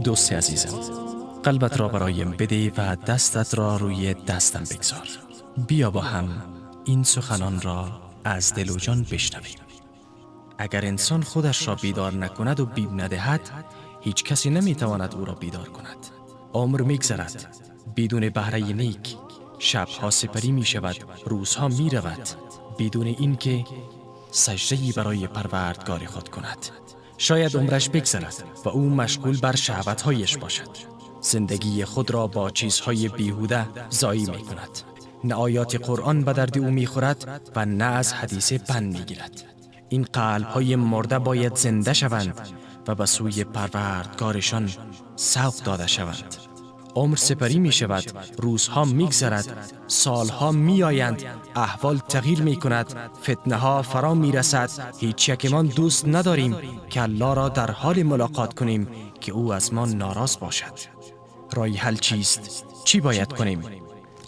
دوست عزیزم، قلبت را برایم بده و دستت را روی دستم بگذار. بیا با هم این سخنان را از دل و جان بشنویم. اگر انسان خودش را بیدار نکند و بیم ندهد، هیچ کسی نمیتواند او را بیدار کند. عمر میگذرد بدون بهره نیک، شبها سپری می شود، روزها می رود بدون اینکه سجده‌ای برای پروردگار خود کند. شاید عمرش بگذرد و او مشغول بر شهوت‌هایش باشد. زندگی خود را با چیزهای بیهوده ضایع می کند. نه آیات قرآن به درد او می خورد و نه از حدیث پند می گیرد. این قلب‌های مرده باید زنده شوند و به سوی پروردگارشان سوق داده شوند. عمر سپری می شود، روزها می گذرد، سالها می آیند، احوال تغییر می کند، فتنه ها فرا می رسد. هیچ یکمان دوست نداریم که الله را در حال ملاقات کنیم که او از ما ناراض باشد. راه حل چیست؟ چی باید کنیم؟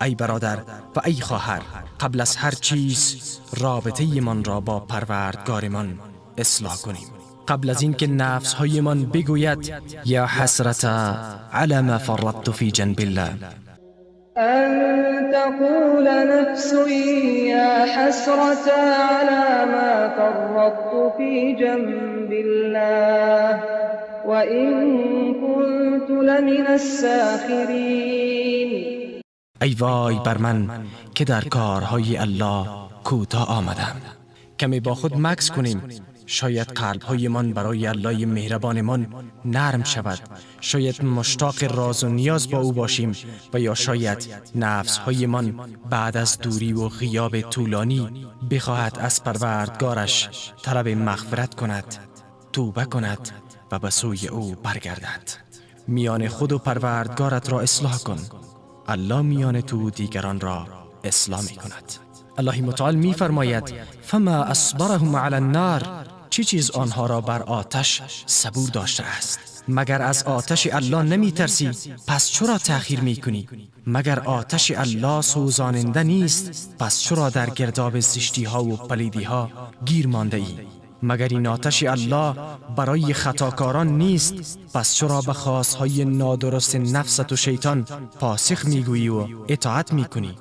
ای برادر و ای خواهر، قبل از هر چیز رابطه من را با پروردگارمان اصلاح کنیم. قبل از اینکه نفس هایمان بگوید یا حسرت علی ما فرطت فی جنب الله. ان تقول نفس یا حسرت علی ما فرطت فی جنب الله وان كنت لمن الساخرین. ای وای بر من که در کارهای الله کوتاه آمدم. کمی با خود مکث کنیم. شاید قلب‌هایمان برای الله مهربانمان نرم شود. شاید مشتاق راز و نیاز با او باشیم و یا شاید نفس‌هایمان بعد از دوری و غیاب طولانی بخواهد از پروردگارش طلب مغفرت کند، توبه کند و به سوی او برگردد. میان خود و پروردگارت را اصلاح کن. الله میان تو دیگران را اصلاح می کند. الله متعال می فرماید فما اصبرهم علی النار. چی چیز آنها را بر آتش صبور داشته است؟ مگر از آتش الله نمی ترسی؟ پس چرا تأخیر می کنی؟ مگر آتش الله سوزاننده نیست؟ پس چرا در گرداب زشتی ها و پلیدی ها گیر مانده ای؟ مگر این آتش الله برای خطاکاران نیست؟ پس چرا به خواستهای نادرست نفست و شیطان پاسخ میگویی و اطاعت میکنی؟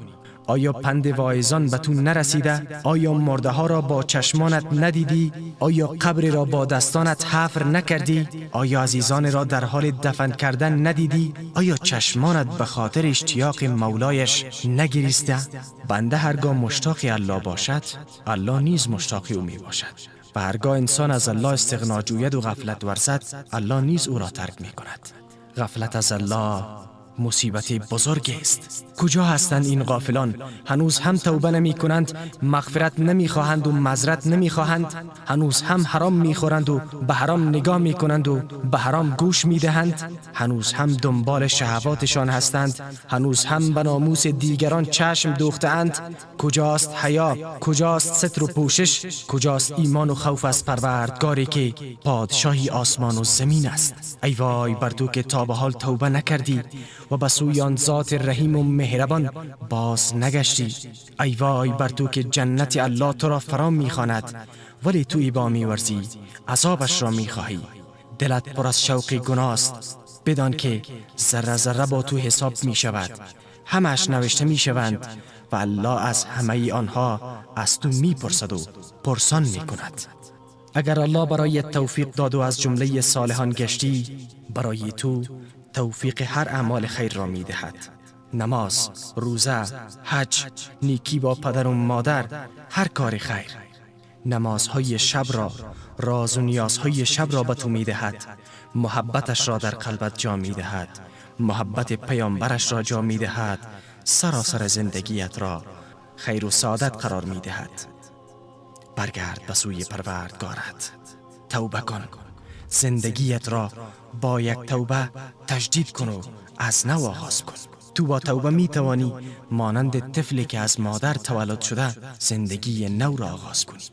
آیا پند واعظان به تو نرسیده؟ آیا مرده ها را با چشمانت ندیدی؟ آیا قبر را با دستانت حفر نکردی؟ آیا عزیزان را در حال دفن کردن ندیدی؟ آیا چشمانت به خاطر اشتیاق مولایش نگریسته؟ بنده هرگاه مشتاق الله باشد، الله نیز مشتاق او می باشد. و هرگاه انسان از الله استغنا جوید و غفلت ورزد، الله نیز او را ترک می کند. غفلت از الله مصیبت بزرگ است. کجا هستند این غافلان؟ هنوز هم توبه نمی کنند، مغفرت نمی خواهند و معذرت نمی خواهند. هنوز هم حرام می خورند و به حرام نگاه می کنند و به حرام گوش می دهند. هنوز هم دنبال شهواتشان هستند. هنوز هم به ناموس دیگران چشم دوخته‌اند. کجاست حیا؟ کجاست ستر و پوشش؟ کجاست ایمان و خوف از پروردگاری که پادشاهی آسمان و زمین است؟ ای وای بر تو که تا به حال توبه نکردی و به سوی آن ذات رحیم و مهربان باز نگشتی. ای وای بر تو که جنت الله تو را فرا می‌خواند ولی تو ایبا می‌ورزی، عذابش را می‌خواهی. دلت پر از شوق گناه است. بدان که ذره ذره با تو حساب می‌شود، همش نوشته می‌شوند و الله از همه آنها از تو می‌پرسد و پرسان می‌کند. اگر الله برای توفیق داد و از جمله صالحان گشتی، برای تو توفیق هر اعمال خیر را می دهد. نماز، روزه، حج، نیکی با پدر و مادر، هر کار خیر. نمازهای شب را، راز و نیازهای شب را به تو می دهد. محبتش را در قلبت جا می دهد. محبت پیامبرش را جا می دهد. سراسر زندگیت را خیر و سعادت قرار می دهد. برگرد به سوی پروردگارت، توبه کن. زندگیت را با یک توبه تجدید کن و از نو آغاز کن. تو با توبه می توانی مانند طفلی که از مادر تولد شده زندگی نو را آغاز کنی،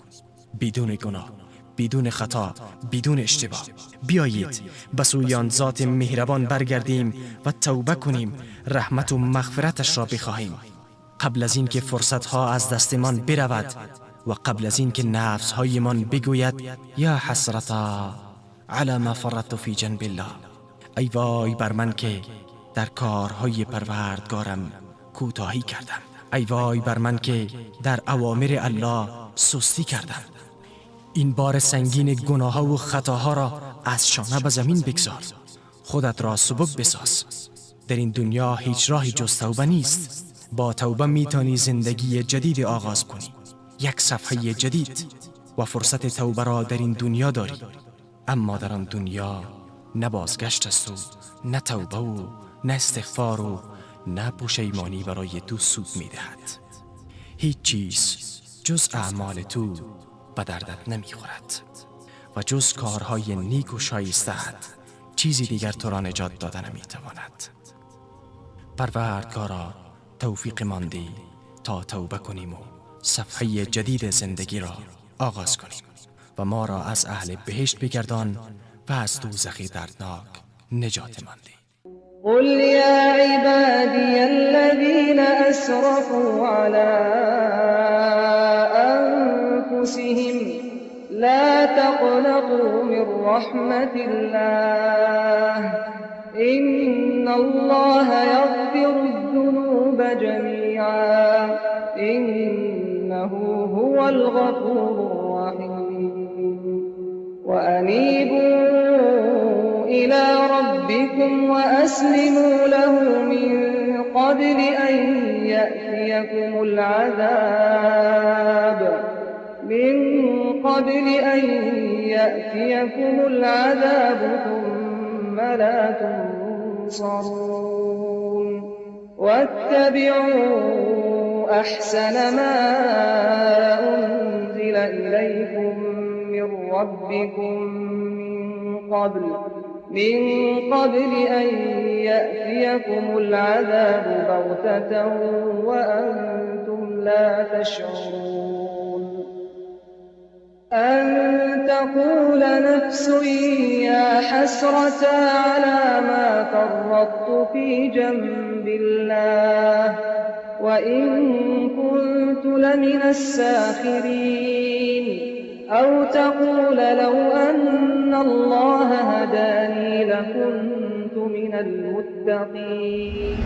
بدون گناه، بدون خطا، بدون اشتباه. بیایید به سوی آن ذات مهربان برگردیم و توبه کنیم، رحمت و مغفرتش را بخواهیم قبل از اینکه فرصتها از دستمان برود و قبل از اینکه نفسهایمان بگوید یا حسرتا علی ما فرطت فی جنب الله. ای وای بر من که در کارهای پروردگارم کوتاهی کردم. ای وای بر من که در اوامر الله سستی کردم. این بار سنگین گناه و خطاها را از شانه به زمین بگذار. خودت را سبک بساز. در این دنیا هیچ راهی جز توبه نیست. با توبه میتانی زندگی جدید آغاز کنی، یک صفحه جدید، و فرصت توبه را در این دنیا داری. اما در آن دنیا نه بازگشت است و نه توبه و نه استغفار و نه پشیمانی برای تو سود میدهد. هیچ چیز جز اعمال تو به دردت نمیخورد و جز کارهای نیک و شایسته‌ات چیزی دیگر تو را نجات داده نمیتواند. پروردگارا توفیق ماندی تا توبه کنیم و صفحه جدید زندگی را آغاز کنیم و ما را از اهل بهشت بگردان و از دوزخ دردناک نجات ماندی. قل يا عبادي الذين أسرفوا على أنفسهم لا تقنطوا من رحمة الله إن الله يغفر الذنوب جميعا إنه هو الغفور الرحيم. وأنيبوا إلى ربكم وأسلموا له من قبل أن يأتيكم العذاب ثم لا تنصرون. واتبعوا أحسن ما أنزل إليكم من ربكم من قبل أن يأتيكم العذاب بغتة وأنتم لا تشعرون. أن تقول نفس يا حسرة على ما فرطت في جنب الله وإن كنت لمن الساخرين. أو تقول لو أن الله هداني لكنت من المتقين.